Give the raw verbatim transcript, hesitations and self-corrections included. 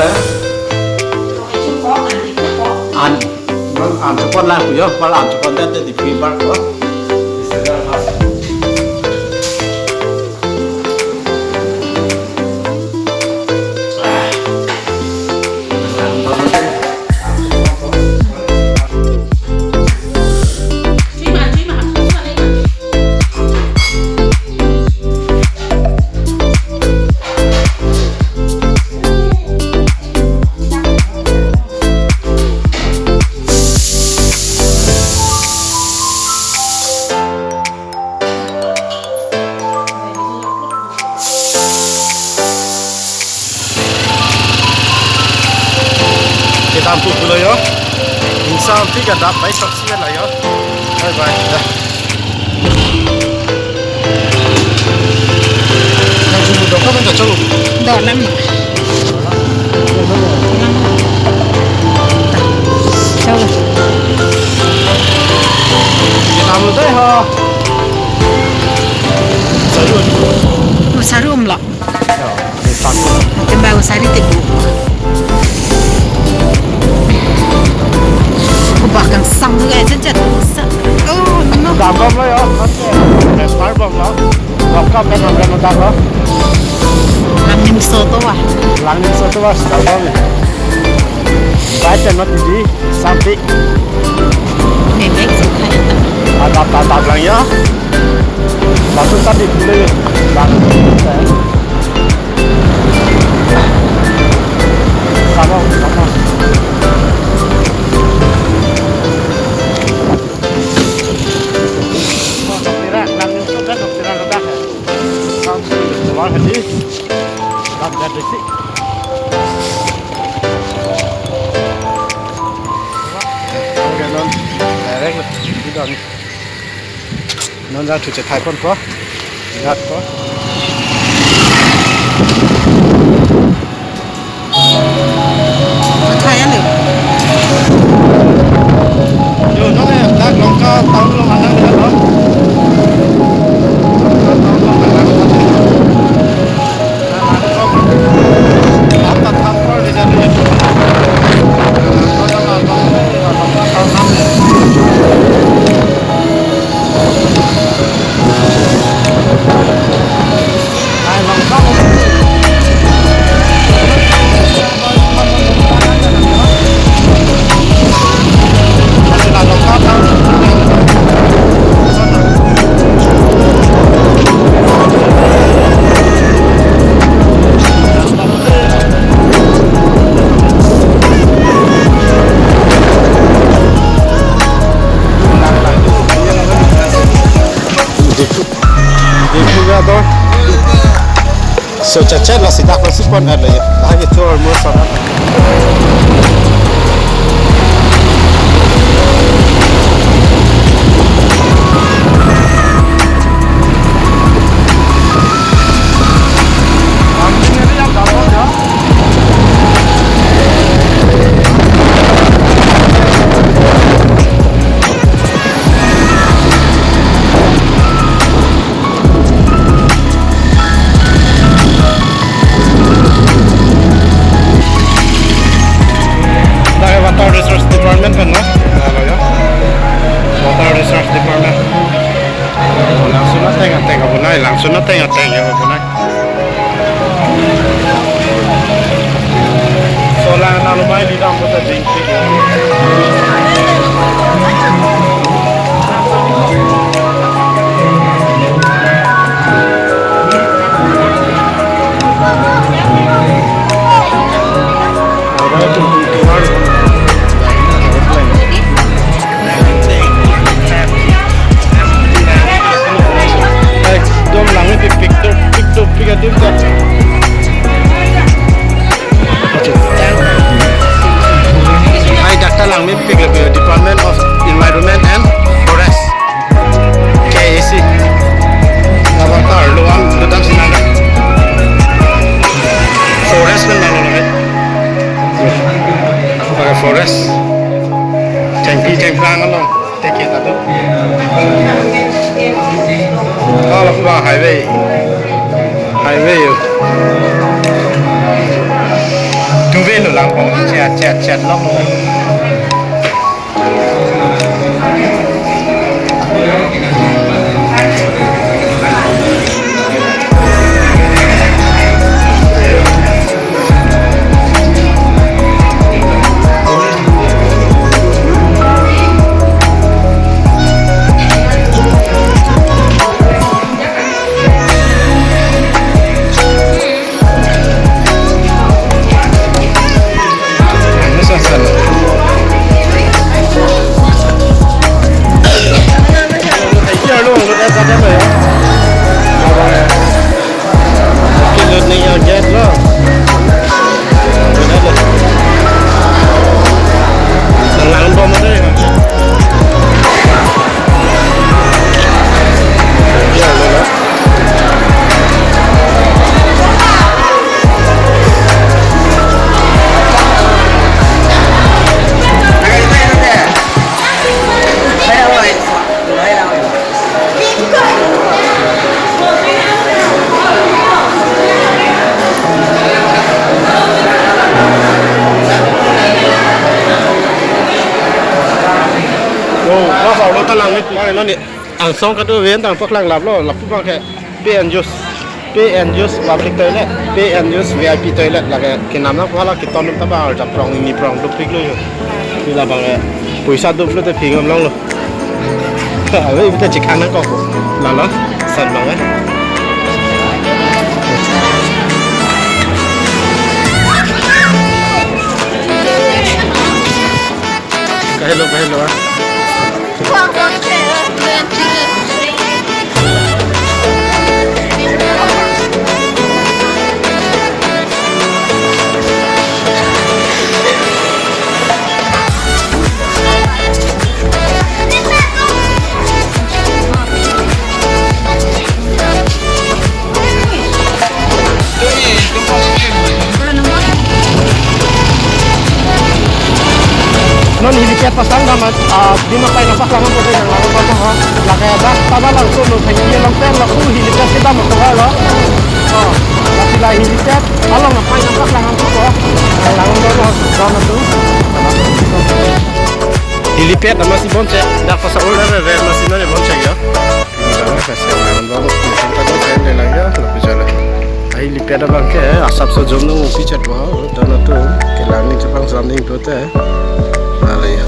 An, non an chepon lang yo, pal an chepon date di free bar ko. Kedam pu pulo yo. Ingsampik adap bai sok si la yo. Bye bye. Dah. Nang sudah kau minta colo. Dah, nang. Colo. Kedam pu deh ha. Sarum. Oh, sarum lo. Ya, ini satu. Kembang sari tebu. Kubah kangsam tu guys, chat. Oh, no. Dam bom lo ya. Oke. Res par bom lo. Lok kap kan, amra no dam lo. Langning soto wah. Langning soto wah, dam bom ya. Baik, tenot di sampai. Nenek suka itu. Ada tatap lang ya. Langsung tadi dulu. Langsung. Sama, sama. Tira, lang itu kan, tira ledak ya. Langsung keluar tadi. Lam dari sini. Oke, non. Direct, udah. Non ra thu chethai pon ko. Rat ko. Thai anu. Yo, non ya, dak Longka town along anang dia lo. Diphu, Diphu ga do. So, chachet la sida ko sipon ada ya. Lagi chor mo sa. Dak Water Resource Department pen, no? Dak lo ya. Water Resource Department. Langsun ateng ateng abonai, langsun ateng ateng ya abonai. Solang nalumai lidam kota jingki. Ekdom langmepikpik, pikpik, pikpik adim ta. Ai, dak ta langmepik le Department of Environment and Forest, K A C. Labar ta arlo an kedam sinang. Forest pen dalo lagi. Pakai forest. Chengpi chengplang along. Teke ta do. Kalau ke highway. Highway yo. Two way Kangkong chet chet chet long. Kilut ni ya jet lo. Langdom ada ya. Ya, lo, lo. Oh, masa ulo talang ni, mari nani. Angsong kado ven tang paklang laplo, lapu bang ke pay and use, pay and use public toilet, pay and use V I P toilet lake kinam na pala kiton ta bang arjap prong ni prong dupik lo yo. Ila bang ke poisa duplo te phingam longlo. Ave ita chikang nangkok. Lalo, san bang eh. Kahelo, kahelo, ah. Non helipad pasang dam, ah, Dima Pai nangpaklang pute nang lang pa ha. Lake dak tabang lang so lo thang ye long pen lo ku helipad si dam ko ha lo. Oh, lasi la helipad along Pai nangpaklang ko. Lang lo lo dam tu. Helipad amatsi bonchek, dak pasa ul re re amatsi nani bonchek ya. Ini bang, kasih orang bang, ini kan tadi saya udah lagi ya, lebih jalan. Ai helipad abang ke, asap sojom nung pichat wah, dan itu kelang ni cepang something tu teh. Alai ya,